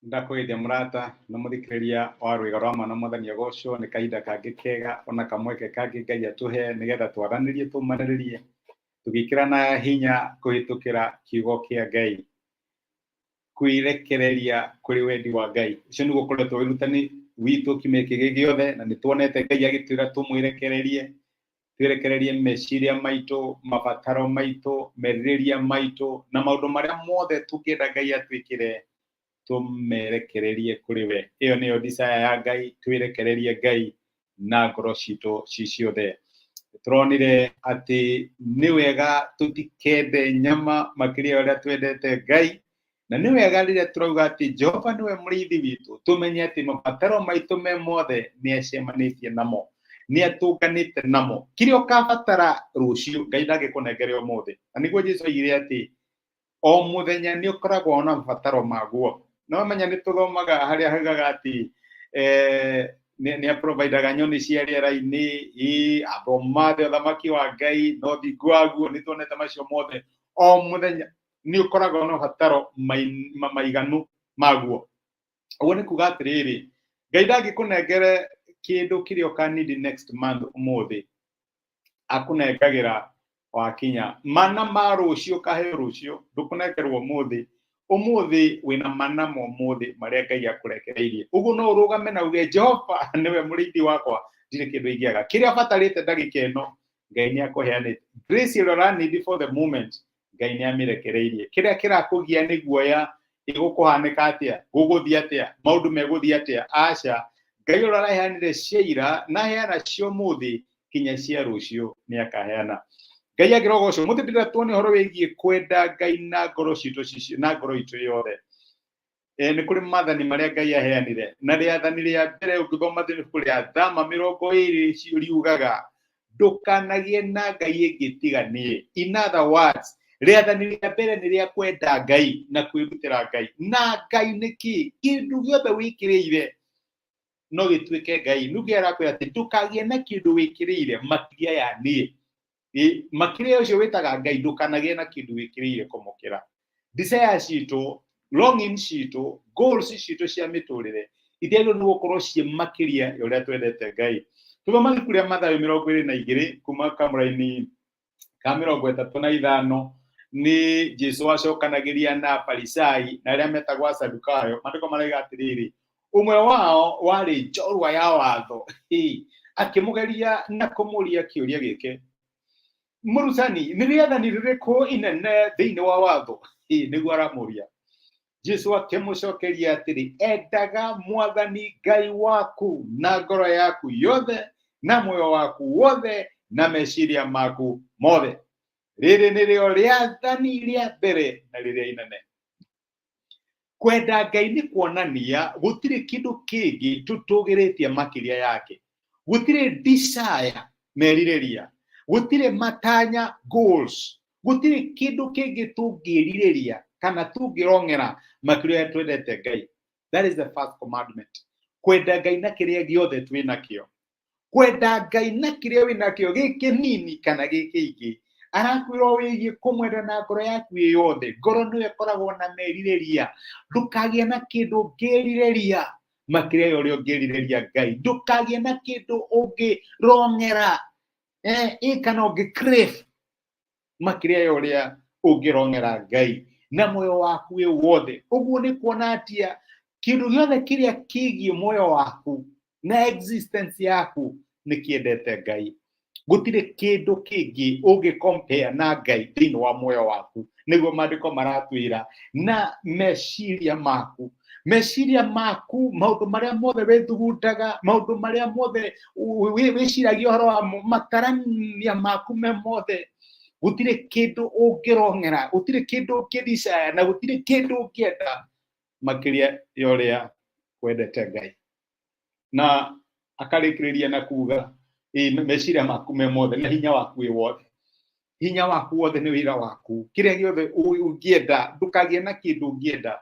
Ndakũgeithia mũrata na mũthikĩrĩria wa rwĩga rwa ma na Mwathani agocwo. Nĩ kahinda kangĩ kega ona kamweke kangĩ Ngai atũhe nĩgetha twaranĩrie, tũmanĩrĩrie, tũgĩkĩrana hinya kũhĩtũkĩra kiugo kĩa Ngai, kwĩrekereria kũrĩ wendi wa Ngai. Ũcio nĩguo ũkoretwo wĩrutani witũ kiumia kĩngĩ gĩothe, na nĩ tuonete Ngai agĩtwĩra tũmwĩrekererie, twĩrekererie meciria maitũ, mabataro maitũ, merirĩria maitũ na maũndũ marĩa mothe tũngĩenda Ngai atwĩkĩre, tũmerekererie kũrĩ we. Ĩyo nĩyo desire ya Ngai, twĩrekererie Ngai na ngoro citũ ci ciothe. Tũronire atĩ nĩ wega tũtikende nyama makĩria ya ũrĩa twendete Ngai, na nĩ wega rĩrĩa tũrauga atĩ Jehova nĩwe mũrĩithi witũ, tũmenye atĩ mabataro maitũ me mothe nĩ acemanĩtie namo, nĩ atũnganĩte namo. Kĩrĩa ũkabatara rũciũ Ngai ndangĩkũnengere ũmũthĩ, na nĩguo Jesu oigire atĩ o mũthenya nĩ ũkoragwo na mabataro maguo. No menya nĩ tũthomaga harĩa haugaga atĩ nĩ aprovidaga nyoni cia rĩera-inĩ, ĩ andũ mathe ũthamaki wa Ngai na ũthingu waguo, nĩ tuonete macio mothe. O mũthenya nĩ ũkoragwo na mabataro maiganu maguo. Ũguo nĩ kuga atĩrĩrĩ, Ngai ndangĩkũnengere kĩndũ kĩrĩa ũka need next month ũmũthĩ, akũnengagĩra wakinya mana ma rũciũ, ũkaheo rũciũ, ndũkũnengerwo ũmũthĩ. Ũmũthĩ wĩna mana ma ũmũthĩ marĩa Ngai akũrekereirie. Ũguo no ũrũgame na uge, Jehova nĩwe mũrĩithi wakwa, ndirĩ kĩndũ ingĩaga. Kĩrĩa batarĩte ndagĩka ĩno Ngai nĩ akũheanĩte. Grace ĩrĩa ũra need for the moment Ngai nĩ amĩrekereirie. Kĩrĩa kĩrakũgia nĩ guoya, ĩgũkũhanĩka atĩa, gũgũthiĩ atĩa, maũndũ megũthiĩ atĩa, aca, Ngai ũrĩa ũraheanire cia ira na aheana cia ũmũthĩ kinya cia rũciũ nĩ akaheana. Ngai angĩrogocwo. Mũthĩ ndĩrenda tuone ũhoro wĩgiĩ kwenda Ngai na ngoro citũ, na ngoro itũ yothe. Nĩ kũrĩ maathani marĩa Ngai aheanire, na rĩathani rĩa mbere ũngĩthoma thĩinĩ ibuku rĩa Thama 20 riugaga, "Ndũkanagĩe na Ngai ĩngĩ tiga niĩ." In other words, rĩathani rĩa mbere nĩ rĩa kwenda Ngai na kwĩrutĩra Ngai. Na Ngai nĩ kĩ? Kĩndũ gĩothe wĩkĩrĩire no gĩtuĩke Ngai. Ningĩ arakwĩra atĩ ndũkagĩe na kĩndũ wĩkĩrĩire makĩria ya niĩ. Makĩria ũcio wĩtaga Ngai, ndũkanagĩe na kĩndũ wĩkĩrĩire kũmũkĩra. Desire citũ, longing citũ, goals citũ cia mĩtũrĩre itiagĩrĩirwo nĩ gũkorwo ciĩ makĩria ya ũrĩa twendete Ngai. Tũthoma ibuku rĩa Mathayo 22 kuma kamũraini ka 35, nĩ Jesu acokanagĩria na Afarisai na arĩa metagwo Asadukayo. Maandĩko maraiga atĩrĩrĩ, ũmwe wao warĩ njorua ya watho, akĩmũgeria na kũmũria kĩũria gĩkĩ, "Mũrutani, nĩ rĩathani rĩrĩkũ inene thĩinĩ wa watho?" Nĩguo aramũria. Jesu akĩmũcokeria atĩrĩ, "Endaga Mwathani Ngai waku na ngoro yaku yothe na muoyo waku wothe na meciria maku mothe. Rĩrĩ nĩrĩo rĩathani rĩa mbere na rĩrĩa inene." Kwenda Ngai nĩ kuonania gũtirĩ kĩndũ kĩngĩ tũtũgĩrĩtie makĩria yake, gũtirĩ desire, merirĩria, gũtirĩ matanya, goals, gũtirĩ kĩndũ kĩngĩ tũngĩrirĩria kana tũngĩrong'era makĩria ũrĩa twendete Ngai. That is the first commandment, kwenda Ngai na kĩrĩa gĩothe twĩ nakĩo, kwenda Ngai na kĩrĩa wĩ nakĩo, gĩ kĩnini kana gĩ kĩingĩ. Arakwĩra wĩgiĩ kũmwenda na ngoro yaku ĩ yothe. Ngoro nĩyo ĩkoragwo na merirĩria. Ndũkagĩe na kĩndũ ũngĩrirĩria makĩria ya ũrĩa ũngĩrirĩria Ngai. Ndũkagĩe na kĩndũ ũngĩrong'era kana ũngĩ crave makĩria ya ũrĩa ũngĩrong'era Ngai na muoyo waku wĩ wothe. Ũguo nĩ kuona atia kĩndũ gĩothe kĩrĩa kĩgiĩ muoyo waku na existence yaku nĩ kĩendete Ngai. Gũtirĩ kĩndũ kĩngĩ ũngĩ compare na Ngai thĩinĩ wa muoyo waku, nĩguo maandĩko maratwĩra. Na meciria maku, meciria maku, maũndũ marĩa mothe wĩthugundaga, maũndũ marĩa mothe wĩciragia ũhoro wamo, matarania maku me mothe, gũtirĩ kĩndũ ũngĩrong'era, gũtirĩ kĩndũ ũngĩdesire na gũtirĩ kĩndũ ũngĩenda makĩria ya ũrĩa wendete Ngai. Na akarĩkĩrĩria na kuga meciria maku me mothe na hinya waku wĩ wothe. Hinya waku wothe nĩ wĩra waku, kĩrĩa gĩothe ũngĩenda. Ndũkagĩe na kĩndũ ũngĩenda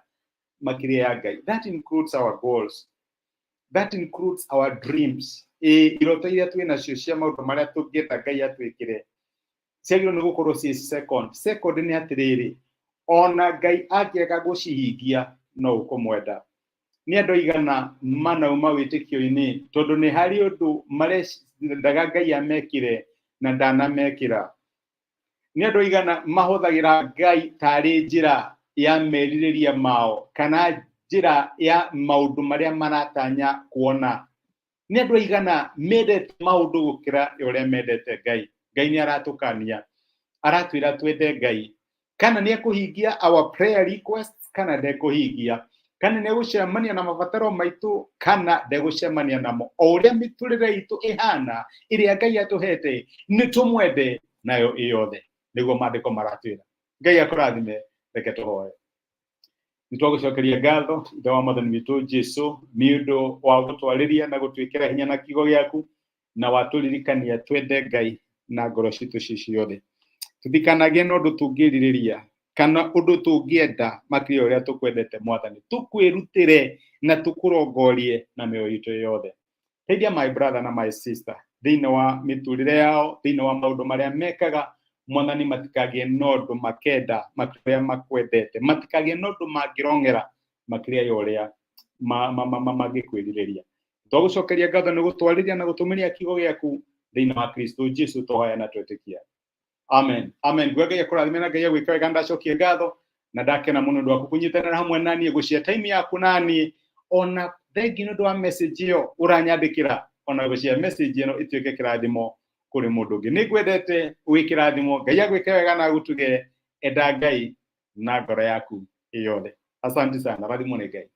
makĩria ya Ngai. That includes our goals, that includes our dreams. Iroto iria twĩ nacio cia maũndũ marĩa tũngĩenda Ngai atwĩkĩre ciagĩrĩirwo nĩ gũkorwo ciĩ second. Second nĩ atĩrĩrĩ, ona Ngai angĩaga gũcihingia no ũkũmwenda. Nĩ andũ aigana manauma wĩtĩkio-inĩ tondũ nĩ harĩ ũndũ marendaga Ngai amekĩre na ndanamekĩra? Nĩ andũ aigana mahũthagĩra Ngai tarĩ njĩra ya merirĩria mao kana njĩra ya maũndũ marĩa maratanya kuona? Nĩ andũ aigana mendete maũndũ gũkĩra ũrĩa mendete Ngai? Ngai nĩ aratũkania, aratwĩra twende Ngai. Kana nĩ ekũhingia our prayer requests kana ndekũhingia, kana nĩ egũcemania na mabataro maitũ kana ndegũcemania namo, o ũrĩa mĩtũrĩre itũ ĩhana ĩrĩa Ngai atũhete, nĩ tũmwende nayo ĩyothe, nĩguo maandĩko maratwĩra. Ngai akũrathime. Reke tũhoe. Nĩ twagũcokeria ngatho, Ithe wa Mwathani witũ Jesu, nĩ ũndũ wa gũtwarĩria na gũtwĩkĩra hinya na kiugo gĩaku, na watũririkania twende Ngai na ngoro citũ ci ciothe. Tũtikanagĩe na ũndũ tũngĩrirĩria kana ũndũ tũngĩenda makĩria ũrĩa tũkwendete, Mwathani. Tũkwĩrutĩre na tũkũrongorie na mĩoyo itũ yothe. Teithia my brother na my sister thĩinĩ wa mĩtũrĩre yao, thĩinĩ wa maũndũ marĩa mekaga, Mwathani. Matikagĩe na ũndũ makenda makĩria makwendete, matikagĩe na ũndũ mangĩrong'era makĩria ya ũrĩa mangĩkwĩrirĩria. Twagũcokeria ngatho nĩ gũtwarĩria na gũtũmĩria kiugo gĩaku. Thĩinĩ wa Kristo Jesu tũhoya na twĩtĩkia, amen, amen. Nguo Ngai akũrathime na Ngai agwĩka wega. Ndacokie ngatho na ndakena mũno ũndũ waku kũnyitanĩra hamwe na niĩ, gũcia time yaku na niĩ. Ona thengi nĩ ũndũ wa message ĩyo ũranyandĩkĩra, ona gũcia message ĩno ĩtuĩke kĩrathimo kũrĩ mũndũ ũngĩ. Nĩ ngwendete, wĩ kĩrathimo. Ngai agwĩke wega na agũtuge. Enda Ngai na ngoro yaku yothe. Asante sana, rathimwo nĩ Ngai.